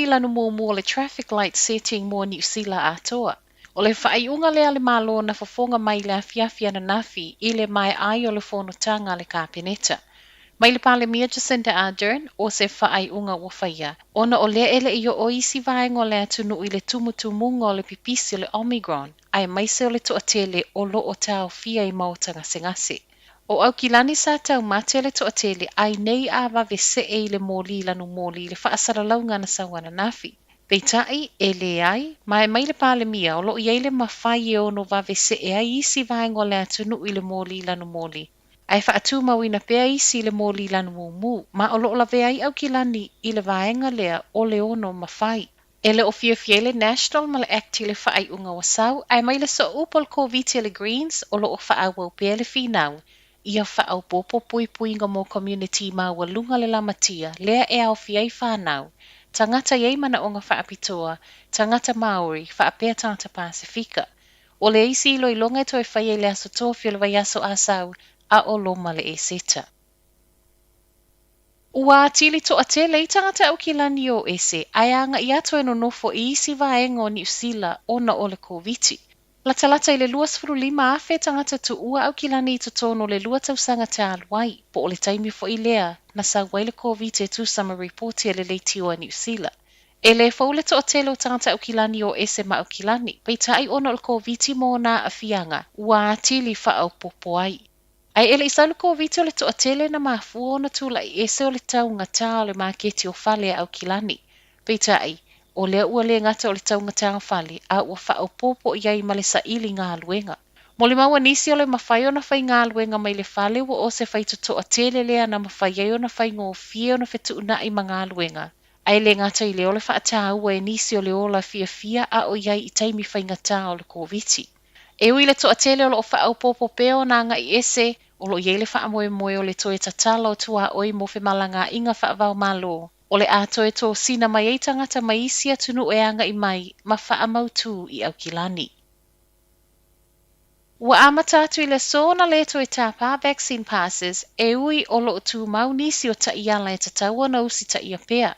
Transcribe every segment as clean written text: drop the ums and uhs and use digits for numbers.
Lanu muamua o le traffic light setting mo Niu Sila atoa. O le faaiuga lea a le Malo na fofoga mai i le afiafi ananafi i le maea ai o le fonotaga a le Kapeneta. Mai le Palemia Jacinda Ardern, o se faaiuga ua faia, ona o lea e le i oo isi vaega o le atunuu i le tumutumuga o le pipisi o le Omicron, aemaise o le toatele o lo o taofia i maota gasegase. O Aukilani sa taumate le toatele ai nei a vave see i le moli lanumoli i le faasalalauga na sau ananafi. Peitai, e leai, ma e mai le Palemia o lo o i ai le mafai e ono vave see ai isi vaega o le atunuu i le moli lanumoli, ae faatumauina pea isi i le moli lanumumu, ma o lo o lavea ai Aukilani i le vaega lea o le ono mafai. E le o fiafia ai le National ma le ACT i le faaiuga ua sau, ae mai le sooupu o le Koviti a le Greens o lo o faaauau pea le finau ia faaopoopo puipuiga mo komuniti maualuga le lamatia lea e aofia ai fanau, tagata e i ai manaoga faapitoa, tagata Māori faapea tagata Pasefika. O le isi iloiloga e toe faia i le aso Tofi o le vaiaso a sau a o loma le Eseta. Ua atili toatele ai tagata Aukilani o ese ae aga'i atu e nonofo i isi vaega o Niu Sila ona o le Koviti. Latalata i le 25,000 tagata tuua Aukilani i totonu o le lua tausaga talu ai, po o le taimi foi lea na sau ai le Koviti e tusa ma ripoti a le Leitio a Niu Sila. E le fou le toatele o tagata Aukilani o ese ma Aukilani, peitai ona o le Koviti ma ona aafiaga, ua atili faaopoopo ai. Ae e le i sau le Koviti o le toatele na mafua ona tulai ese o le taugatā o le maketi o fale a Aukilani. Peitai, o lea ua le gata o le taugatā o fale, a ua faaopoopo i ai ma le saili galuega. Molimau a nisi o le mafai ona faigaluega mai le fale ua o se faitotoa tele lea na mafai ai ona faigofie ona fetuunai ma galuega, ae le gata i lea o le faataua e nisi o le ola fiafia a o i ai i taimi faigata o le Koviti. E ui i le toatele o lo o faaopoopo pea ona agai ese, o lo o i ai le faamoemoe o le toe tatala o tuaoi mo femalagaaiga faava-o-Malo, o le a toe tosina mai ai tagata mai isi atunuu e agai mai ma faamautū i Aukilani. Ua amata atu i le aso na le toe tāpā vaccine passes, e ui o lo o tumau nisi o taiala e tatau ona usitaia pea.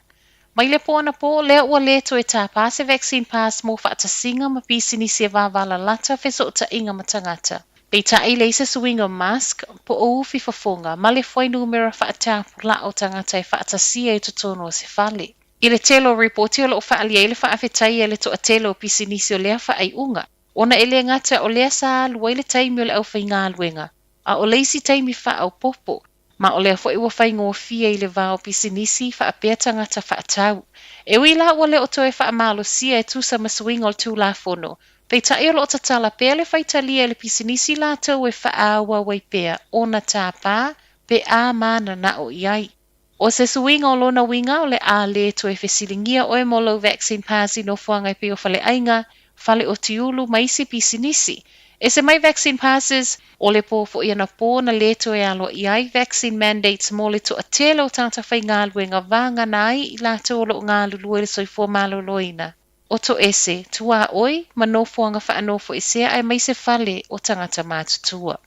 Mai le po anapō, lea ua le toe tāpā se vaccine pass mo faatasiga ma pisinisi e vavalalata fesootaiga ma tagata. Peitai, leai se suiga o mask, po o ufi fofoga, ma le fuainumera faatapulaa o tagata e faatasia i totonu o se fale. I le tele o ripoti o lo o faaalia ai le faafetai a le toatele o pisinisi o lea faaiuga, ona e le gata o lea sa alu ai le taimi o le aufaigaluega, a o le isi taimi faaopoopo, ma o lea foi ua faigofie i le va o pisinisi faapea tagata faatau. E ui la ua le o toe faamalosia e tusa ma suiga o le Tulafono, peitai o lo o tatala pea le faitalia i le pisinisi latou e faaauau ai pea ona tāpā pe a mananao i ai. O se suiga o lona uiga o le a le toe fesiligia oe mo lou vaccine pass i nofoaga e pei o faleaiga, fale oti ulu ma isi pisinisi. Ese mai vaccine passes, o le pō foi anapō na le toe aloaia ai vaccine mandates mo le toatele o tagata faigaluega vagana ai i latou o lo o galulue i le soifua maloloina o toese, tuaoi ma nofoaga faanofoesea aemaise fale o tagata matutua.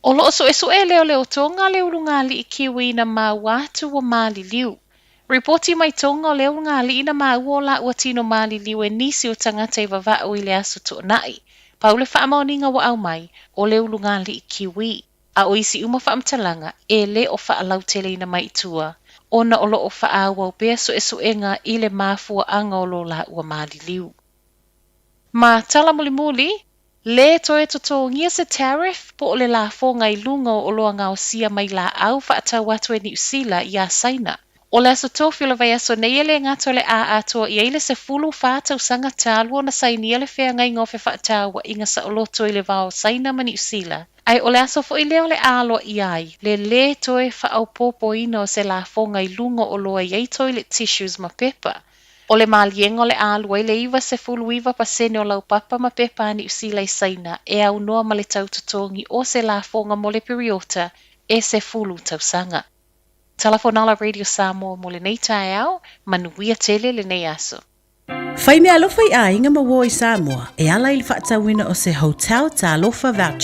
O lo o suesue e leoleo Tonga le ulugalii Kiwi na maua atu ua maliliu. Ripoti mai Tonga o le ulugalii na maua o la ua tino maliliu e nisi o tagata i vava'u i le aso Toonai. Pau le faamaoniga ua aumai, o le ulugalii Kiwi. A o isi uma faamatalaga, e le o faalauteleina mai i tua, ona o lo o faaauau pea suesuega i le mafuaaga o lo la ua maliliu. Ma tala mulimuli, Le toe totogia se tariff po o le lafoga i luga o oloa gaosia mai laau faatau atu e Niu Sila iā Saina. O le aso Tofi o le vaiaso nei e le gata o le a atoa i ai le 14 tausaga talu ona sainia le feagaiga o fefaatauaiga saoloto i le va o Saina ma Niu Sila, ae o le aso foi lea o le a aloaia ai le lē toe faaopoopoina o se lafoga i luga o oloa e i ai toilet tissues ma pepa. O le maliega o le a alu ai le 99% o laupapa ma pepa a Niu Sila i Saina e aunoa ma le tau totogi o se lafoga mo le piriota e 10 tausaga. Tala Fonala Radio Samoa mo lenei taeao, manuia tele lenei aso. Fai meaalofa i aiga ma uo i Samoa e ala i le faatauina o se Hotel Talofa Voucher.